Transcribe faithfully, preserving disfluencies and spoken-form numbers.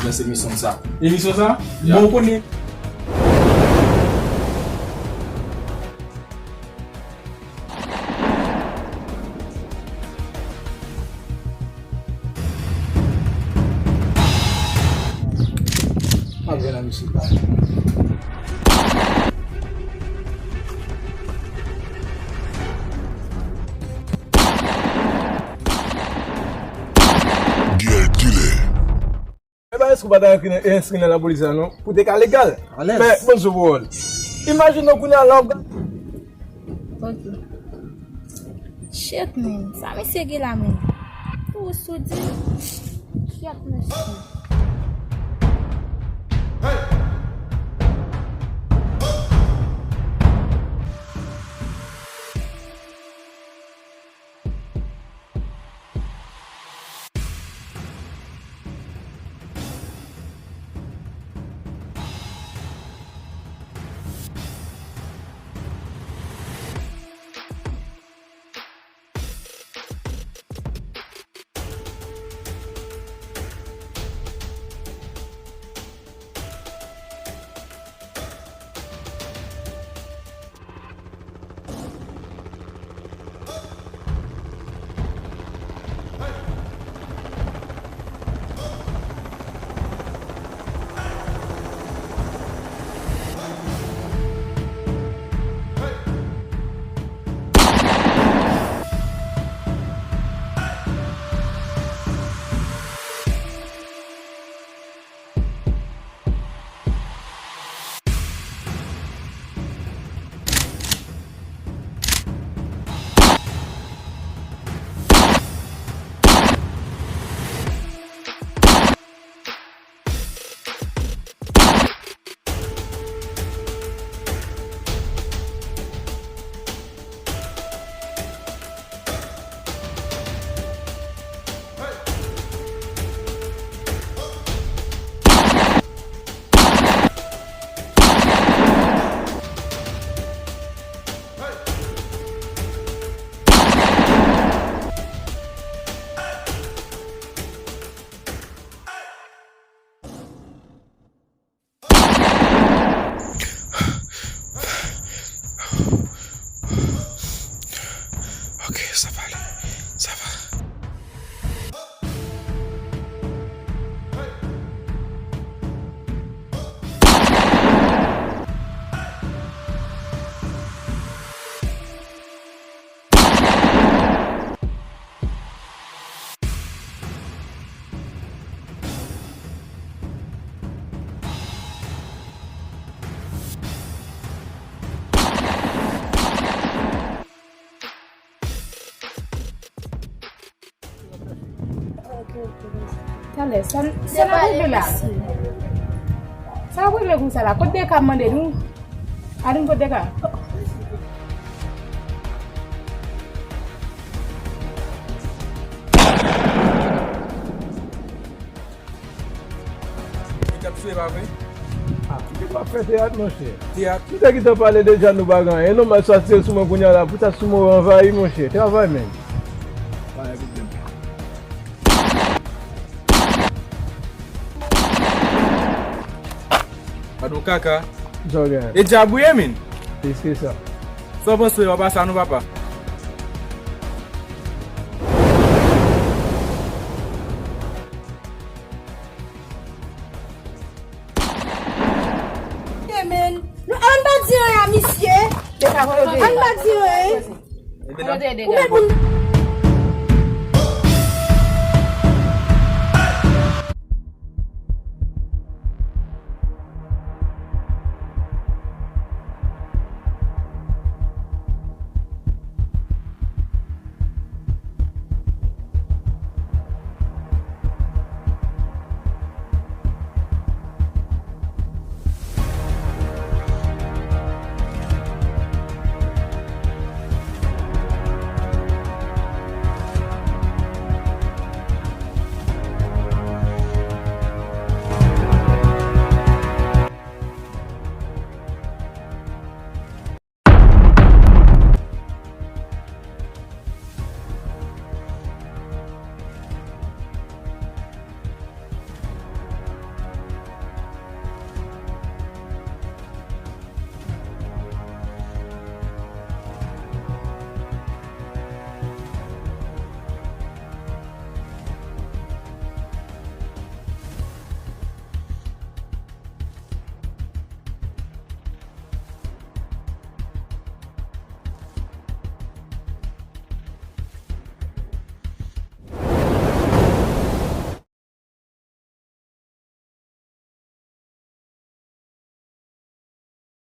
nan emisyon sa. Emisyon sa? Ya. Bon, ou konnen. M ap jwenn a misye. Dyèl kilè. E pa èske w pa ta enskri nan, enskri nan lapolis la non? Pou te ka legal. Alèz. Men, bon, sou pawòl. Imajine w kounye a la w ap Ok. Shit, man. Sa misye gen la, man? Ou sou di? Shit, mesye. Ok, sa va ale. Sa va. Talè, sa, sa n ap regle la? Sa n ap regle konsa la? Kot Deka m mande nou? Adim kot Deka. Li t ap swe, pa vre? Ah, ki w ap fè teyat, monchè? Teyat? Nou te gentan pale deja, nou pa gen anyen. Non, men sa tire sou mwen kounye a la, pou sa sou mwen anvayi, monchè. Travay, menm. Pa gen pwoblèm. Gad yon kaka. Sa w gen? E dyab ou ye, min? Plis ke sa. Sa w panse, w ap pase a nou, papa? Yeah, man. Nou, ann pa di anyen a misye. Ann pa di anyen. Ou mèt pou n